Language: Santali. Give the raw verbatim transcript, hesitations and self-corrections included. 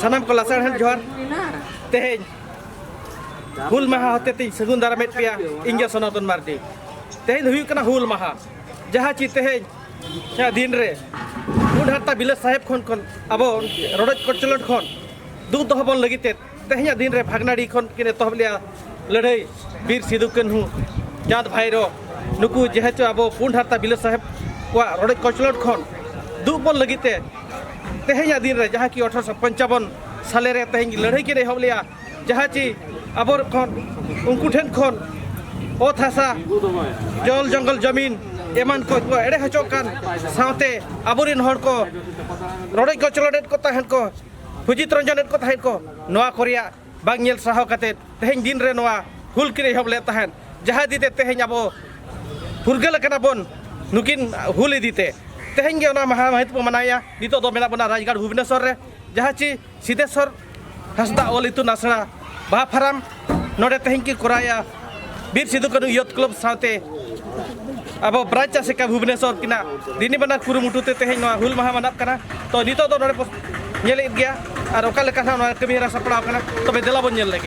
ᱥᱟᱱᱟᱢ ᱠᱚ ᱞᱟᱥᱟᱲᱦᱮᱫ ᱡᱚᱦᱟᱨ᱾ ᱛᱮᱦᱮᱧ ᱦᱩᱞ ᱢᱟᱦᱟ ᱦᱚᱛᱮᱛᱮᱧ ᱥᱟᱹᱜᱩᱱ ᱫᱟᱨᱟᱢᱮᱫ ᱯᱮᱭᱟ᱾ ᱤᱧ ᱜᱮ ᱥᱚᱱᱟᱛᱚᱱ ᱢᱟᱨᱰᱤ᱾ ᱛᱮᱦᱮᱧ ᱫᱚ ᱦᱩᱭᱩᱜ ᱠᱟᱱᱟ ᱦᱩᱞ ᱢᱟᱦᱟ, ᱡᱟᱦᱟᱸ ᱪᱮ ᱛᱮᱦᱮᱧ ᱫᱤᱱ ᱨᱮ ᱯᱩᱸᱰ ᱦᱟᱨᱛᱟ ᱵᱤᱞᱟᱹᱛ ᱥᱟᱦᱮᱵᱽ ᱠᱷᱚᱱ ᱠᱷᱚᱱ ᱟᱵᱚ ᱨᱚᱰᱚᱡ ᱠᱚᱪᱞᱚᱱ ᱠᱷᱚᱱ ᱫᱩᱜ ᱫᱚᱦᱚ ᱵᱚᱱ ᱞᱟᱹᱜᱤᱫ ᱛᱮ ᱛᱮᱦᱮᱧᱟᱜ ᱫᱤᱱ ᱨᱮ ᱵᱷᱟᱜᱽᱱᱟᱲᱤ ᱠᱷᱚᱱ ᱠᱤᱱ ᱮᱛᱚᱦᱚᱵ ᱞᱮᱜᱼᱟ ᱞᱟᱹᱲᱦᱟᱹᱭ ᱵᱤᱨ ᱥᱤᱫᱩ ᱠᱟᱹᱱᱦᱩ, ᱪᱟᱸᱫᱽ ᱵᱷᱟᱭᱨᱚ, ᱱᱩᱠᱩ ᱡᱮᱦᱮᱛᱩ ᱟᱵᱚ ᱯᱩᱸᱰ ᱦᱟᱨᱛᱟ ᱵᱤᱞᱟᱹᱛ ᱥᱟᱦᱮᱵᱽ ᱠᱚᱣᱟᱜ ᱨᱚᱰᱚᱡ ᱠᱚᱪᱞᱚᱱ ᱠᱷᱚᱱ ᱫᱩᱜ ᱵᱚᱱ ᱞᱟᱹᱜᱤᱫ ᱛᱮ ᱛᱮᱦᱮᱧᱟᱜ ᱫᱤᱱ ᱨᱮ ᱡᱟᱦᱟᱸ ᱠᱤ ᱟᱴᱷᱨᱚᱥᱚ ᱯᱚᱧᱪᱟᱵᱚᱱ ᱥᱟᱞᱮ ᱨᱮ ᱛᱮᱦᱮᱧ ᱞᱟᱹᱲᱦᱟᱹᱭ ᱠᱤᱱ ᱮᱦᱚᱵ ᱞᱮᱜᱼᱟ, ᱡᱟᱦᱟᱸ ᱪᱮ ᱟᱵᱚ ᱠᱷᱚᱱ ᱩᱱᱠᱩ ᱴᱷᱮᱱ ᱠᱷᱚᱱ ᱚᱛ ᱦᱟᱥᱟ, ᱡᱚᱞ ᱡᱚᱝᱜᱚᱞ ᱡᱚᱢᱤᱱ ᱮᱢᱟᱱ ᱠᱚ ᱠᱚ ᱮᱲᱮ ᱦᱚᱪᱚᱜ ᱠᱟᱱ ᱥᱟᱶᱛᱮ ᱟᱵᱚᱨᱮᱱ ᱦᱚᱲ ᱠᱚ ᱨᱚᱰᱚᱡ ᱠᱚᱪᱞᱚᱱᱮᱫ ᱠᱚ ᱛᱟᱦᱮᱸᱫ ᱠᱚ, ᱦᱩᱡᱤᱛ ᱨᱚᱧᱡᱚᱱᱮᱫ ᱠᱚ ᱛᱟᱦᱮᱸᱫ ᱠᱚ, ᱱᱚᱣᱟ ᱠᱚ ᱨᱮᱭᱟᱜ ᱵᱟᱝ ᱧᱮᱞ ᱥᱟᱦᱟᱣ ᱠᱟᱛᱮ ᱛᱮᱦᱮᱧ ᱫᱤᱱ ᱨᱮ ᱱᱚᱣᱟ ᱦᱩᱞ ᱠᱤᱱ ᱮᱦᱚᱵ ᱞᱮᱫ ᱛᱟᱦᱮᱸᱫ, ᱡᱟᱦᱟᱸ ᱤᱫᱤ ᱛᱮ ᱛᱮᱦᱮᱧ ᱟᱵᱚ ᱯᱷᱩᱨᱜᱟᱹᱞ ᱟᱠᱟᱱᱟ ᱵᱚᱱ ᱱᱩᱠᱤᱱ ᱦᱩᱞ ᱤᱫᱤ ᱛᱮ᱾ ᱛᱮᱦᱮᱧ ᱜᱮ ᱚᱱᱟ ᱢᱟᱦᱟ ᱢᱟᱹᱦᱤᱛ ᱵᱚ ᱢᱟᱱᱟᱣᱮᱭᱟ᱾ ᱱᱤᱛᱚᱜ ᱫᱚ ᱢᱮᱱᱟᱜ ᱵᱚᱱᱟ ᱨᱟᱡᱽᱜᱟᱲ ᱵᱷᱩᱵᱽᱱᱮᱥᱚᱨ ᱨᱮ, ᱡᱟᱦᱟᱸ ᱪᱮ ᱥᱤᱫᱷᱮᱥᱚᱨ ᱦᱟᱸᱥᱫᱟ ᱚᱞ ᱤᱛᱩᱱ ᱟᱥᱲᱟ ᱵᱟᱦᱟ ᱯᱷᱟᱨᱟᱢ ᱱᱚᱰᱮ ᱛᱮᱦᱮᱧ ᱠᱤᱱ ᱠᱚᱨᱟᱣᱮᱭᱟ ᱵᱤᱨ ᱥᱤᱫᱩ ᱠᱟᱹᱱᱦᱩ ᱭᱩᱛᱷ ᱠᱞᱟᱵᱽ ᱥᱟᱶᱛᱮ ᱟᱵᱚ ᱵᱨᱟᱡᱽ ᱪᱟᱥᱤᱠᱟ ᱵᱷᱩᱵᱽᱱᱮᱥᱚᱨ ᱠᱤᱱᱟᱜ ᱫᱤᱱᱤ ᱵᱟᱱᱟᱨ ᱠᱩᱨᱩᱢᱩᱴᱩ ᱛᱮ ᱛᱮᱦᱮᱧ ᱱᱚᱣᱟ ᱦᱩᱞ ᱢᱟᱦᱟ ᱢᱟᱱᱟᱜ ᱠᱟᱱᱟ᱾ ᱛᱚ ᱱᱤᱛᱚᱜ ᱫᱚ ᱱᱚᱰᱮ ᱵᱚ ᱧᱮᱞᱮᱫ ᱜᱮᱭᱟ ᱟᱨ ᱚᱠᱟ ᱞᱮᱠᱟ ᱱᱟᱦᱟᱜ ᱱᱚᱣᱟ ᱠᱟᱹᱢᱤ ᱦᱚᱨᱟ ᱥᱟᱯᱲᱟᱣ ᱠᱟᱱᱟ, ᱛᱚᱵᱮ ᱫᱮᱞᱟ ᱵᱚᱱ ᱧᱮᱞ ᱞᱮᱜᱮ᱾